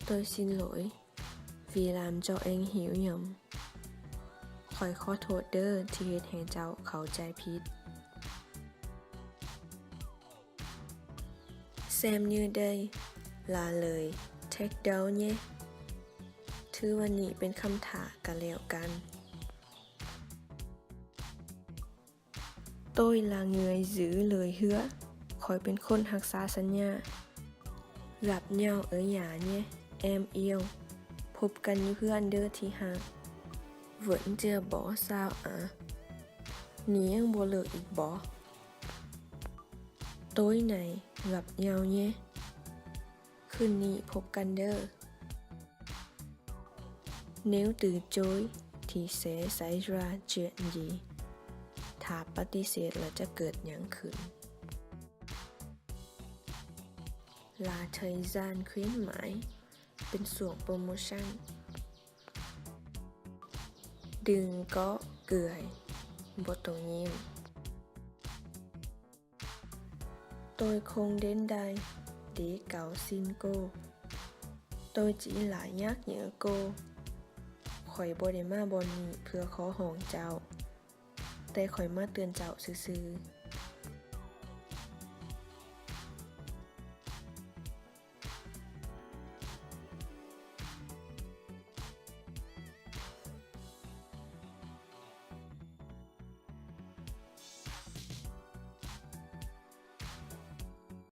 Tôi xin lỗi vì làm cho anh hiểu nhầm. ຂ້ອຍຂໍໂທດເດີ້ ທີ່ເຮັດໃຫ້ເຈົ້າເຂົ້າໃຈຜິດ. Xem như đây là lời thách đố nhé. ຖືວ່ານີ້ເປັນຄຳທ້າກໍແລ້ວກັນ. Tôi là người giữ lời hứa. ຂ້ອຍເປັນຄົນຮັກສາສັນຍາ. Gặp nhau ở nhà nhé, em yêu. ພົບກັນຢູ່ເຮືອນເດີ້ທີ່ຮັກ. Vẫn chưa bỏ sao à? ນີ້ຍັງບໍ່ເລີກອີກບໍ? Tối nay gặp nhau nhé. ຄືນນີ້ພົບກັນເດີ້. Nếu từ chối thì sẽ xảy ra chuyện gì? ຖ້າປະຕິເສດແລ້ວຈະເກີດຫຍັງຂຶ້ນ? Là thời gian khuyến mãi. ເປັນຊ່ວງໂປຣໂມຊັນ. Đừng có cười. ບໍ່ຕ້ອງຍິ້ມ. Tôi không đến đây để cầu xin cô. Tôi chỉ là nhắc nhở cô. ຂ້ອຍບໍ່ໄດ້ມາບ່ອນນີ້ເພື່ອຂໍຮ້ອງເຈົ້າ, ແຕ່ຂ້ອຍມາເຕືອນເຈົ້າຊື່ໆ.